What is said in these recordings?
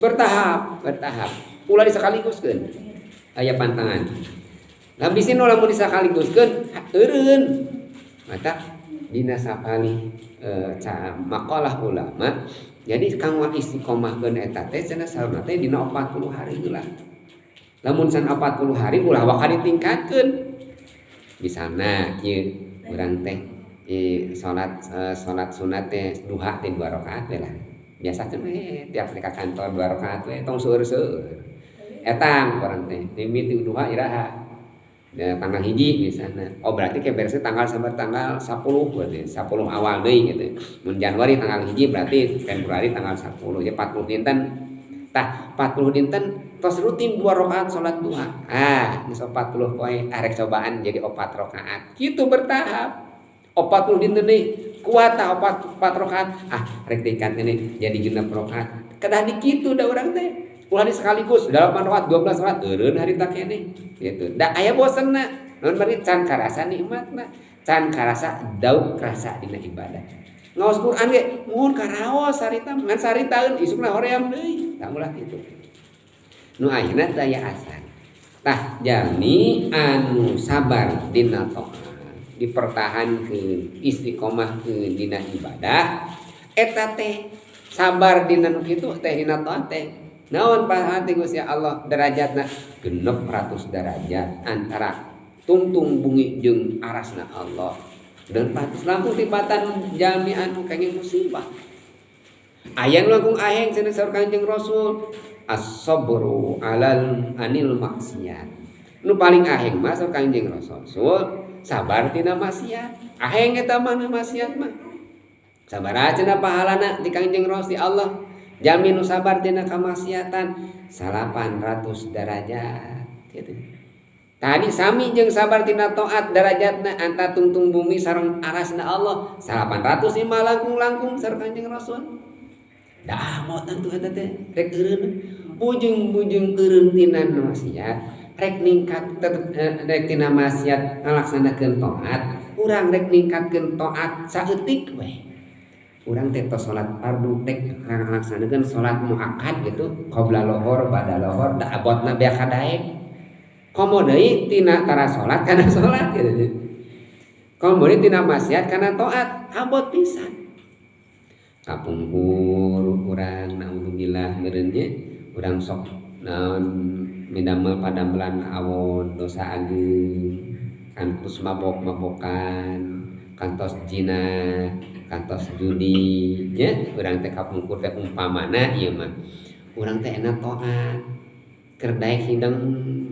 Bertahap, bertahap. Ulah disakaliguskeun. Aya pantangan. Lah, bisi nu lamun disakaliguskeun eureun. Mata dina sapalih makalah ulama, jadi kanggo istiqomahkeun eta teh cenah saurna teh dina 40 hari heula. Lamun can 40 hari, ulah waka ditingkatkeun. Misalna kieu, urang teh salat salat sunat teh duha teh dua rakaat we lah. Biasa we tiap ka kantor dua rakaat we, tong seueur-seueur. Etang urang teh mimiti duha iraha? Ya, tanggal 1 misalnya. Oh, berarti kayak beresnya tanggal sampai tanggal 10, berarti 10 awal deui gitu. Mun Januari tanggal 1, berarti Februari tanggal 10, ya 40 dinten. Tah, 40 dinten tos rutin dua rakaat salat duha. Ah, geus 40 poe, arek cobaan jadi 4 rakaat. Gitu bertahap. 40 dinten deui kuat tah 4 rakaat. Ah, rek tingkat ini jadi 6 rakaat. Kedah dikitu da urang teh. Ulah sekaligus 8 rakaat, 12 rakaat, eureun harita keneh gitu. Da aya bosenna. Naon, bari can karasa nikmatna, can karasa dauk rasa dina ibadah. Ngaos Quran ge mun karaos harita ngan saritaeun, isukna hoream deui. Tah, ulah kitu. Nu ayeuna teu aya asar. Tah, jalmi anu sabar dina taat, dipertahankeun, istiqomahkeun dina ibadah, eta teh sabar dina nu kitu teh dina taat teh naon pahala ti Gusti Allah? Derajatna 600 derajat antara tungtung bumi jeung arasna Allah, dan patus langkung tibatan jalmi anu kenging musibah. Aya nu langkung aheng cenah saur Kanjeng Rasul, as-sabru alal anil maksiat. Nu paling aheng mah saur Kanjeng Rasul sabar tina maksiat. Aheng eta mah maksiat mah. Sabaraha cenah pahalana di Kanjeng Rasul, di Allah, jalmi nu sabar tina kamaksiatan? 800 derajat gitu. Tadi sami jeung sabar tina taat, derajatna antara tungtung bumi sareng arasna Allah 800 lima langkung-langkung sareng Kanjeng Rasul. Dah mau tentu eta teh rek eureun, bujung-bujung eureun tina maksiat, rek ningkat tetep rek tina maksiat ngalaksanakeun taat. Urang rek ningkatkeun taat saeutik we. Urang teh tos salat fardu, rek ngalaksanakeun salat muakkad gitu, qabla lohor, ba'da lohor, da abotna beak kadaek. Komo deui tina tara salat kana salat gitu. Komo deui tina maksiat kana taat, abot pisan. Kapungkur urang, naudzubillah meureun nya, urang sok naon, midamel padamelan awon dosa ageung, kantos mabok-mabokan, kantos zina, kantos judi nya urang teh kapungkur teh. Umpamana ieu mah urang teh enak taat, keur daek hidang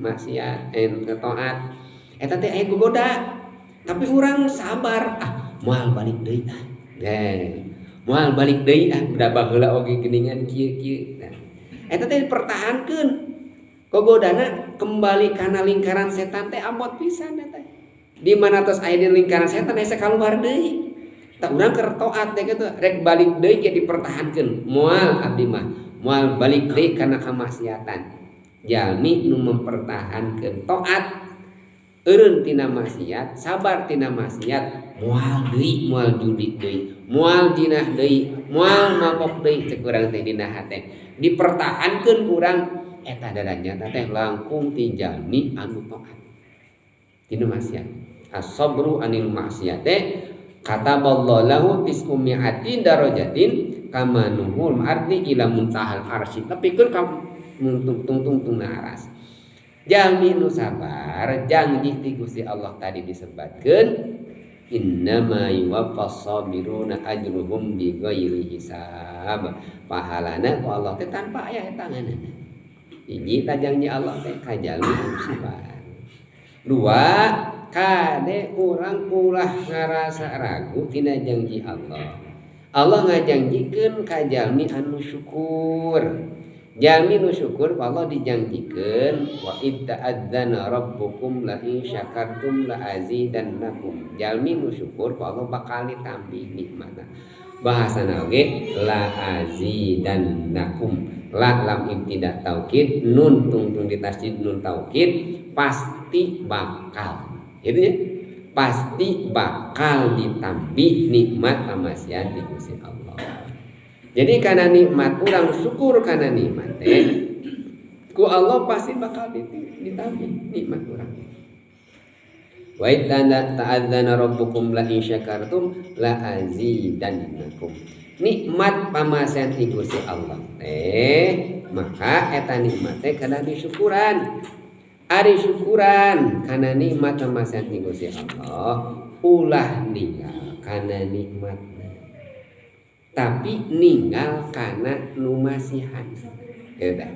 maksiat, taat eta teh aya gogoda, tapi urang sabar, ah, moal balik deui, ah, moal balik deui, ah, da baheula oge geuningan kieu kieu. Nah, eta teh dipertahankeun. Gogodana kembali kana lingkaran setan teh abot pisan eta. Di mana tos aya di lingkaran setan hese kaluar deui. Tah, urang keur taat teh kitu, rek balik deui ge dipertahankeun, moal, abdi mah moal balik deui kana kamaksiatan. Jalmi nu mempertahankeun taat, eureun tina maksiat, sabar tina maksiat, moal deui, moal judi deui, moal jinah deui, moal mabok deui, cek urang teh dina hate, dipertahankeun urang eta, darajatna teh langkung ti jalmi anu taat tina maksiat. As-sabru anil maksiat teh kataballahu lahu tis'umi'atin darajatin kama nuhul ardi ila muntahal arsy, nepikeun ka tungtung tungtung aras. Jalmi nu sabar, janji ti Gusti Allah tadi disebatkeun, innama yuwaffas sabiruna ajruhum bighairi hisab, pahalana ku Allah teh tanpa aya hitanganna. Hiji tah janji Allah teh ka jalmi nu sabar. Dua, kade urang ulah ngarasa ragu tina janji Allah. Allah ngajanjikeun ka jalmi anu syukur. Jalmi nu syukur Allah dijanjikeun, wa id ta'adzana rabbukum la in syakartum la azidannakum. Jalmi nu syukur ku Allah bakal ditambih nikmatna. Bahasana oge la azidannakum, la lam ibtida taukid, nun tungtung ditasydid, nun taukid, pasti bakal itu ya, pasti bakal ditambih nikmat pamasihan di Gusti Allah. Jadi karena nikmat, urang syukur karena nikmat teh ku Allah pasti bakal ditambah nikmat urang. Wa ta'adzana rabbukum la in syakartum la azidannakum. Nikmat pamasihan ti Gusti Allah teh, maka eta nikmat teh kana disyukuran. Ari syukuran kana nikmat pamasihan ti Gusti Allah, ulah ninggal kana nikmatna, tapi ninggal kana nu masihan. Kieu teh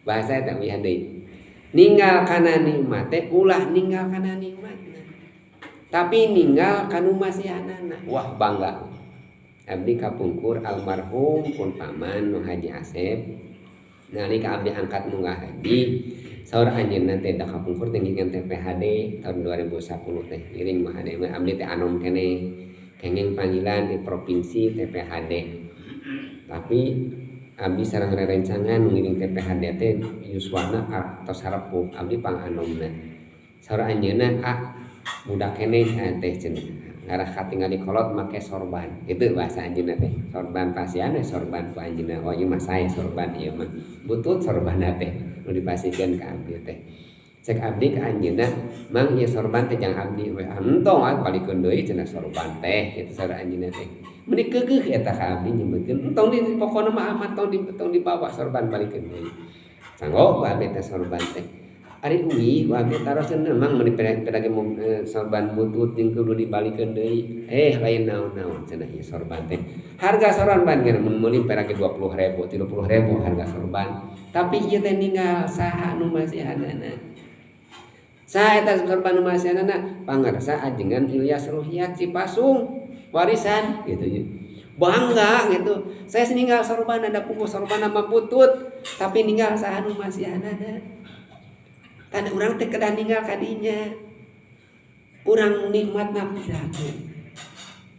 bahasa eta uihan deui. Ninggal kana nikmat teh ulah ninggal kana nikmatna, tapi ninggal kanu masihanana. Wah, bangga abdi kapungkur almarhum pun paman nu Haji Asep, nalika abdi angkat munggah haji, saur anjeunna teh, da kapungkur teh ngiringan TPHD tahun 2010 teh ngiring mah HD, abdi teh anom keneh kenging panggilan di provinsi TPHD. Tapi abdi sareng rerencangan ngiring TPHD teh yuswana atos harepuh, abdi panganomna. Saur anjeunna, "Ah, budak keneh teh," cenah, "ngarah katingali kolot make sorban." Itu bahasa anjeunna teh sorban, pasian we sorban ku anjeunna. Oh, ieu mah sae sorban, ieu mah butut sorban teh nu dipasihkeun ka abdi teh. Cek abdi ka anjeunna, "Mang, ieu sorban teh jang abdi we." "Entong ah, balikeun deui," cenah, "sorban teh." Kitu saur anjeunna teh. Meuni keukeuh eta ka abdi nyebutkeun, "Entong di pokona mah amat, tong dibawa sorban, balikeun deui." Sanggo ku abdi teh sorban teh. Ari uih ku abdi taroskeun, "Mang, meuni peda ge sorban butut jeung kudu dibalikeun deui." "Eh, lain naon-naon," cenah, "ieu sorban teh." Harga sorban geus mun meuli peda ge 20.000, 30.000 harga sorban. Tapi ieu teh ninggal saha nu masihanana. Saha eta sorban nu masihanana? Pangersa ajengan Ilyas Ruhiat Cipasung warisan gitu ya. Bangga gitu. Saya ninggal sorban, ada pungku sorban sama butut, tapi ninggal saha nu masihanana. Tanda urang teh kedah ninggal kadinya. Urang nikmatna pirage.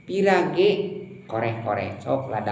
Pirage koreh-koreh cok ladang.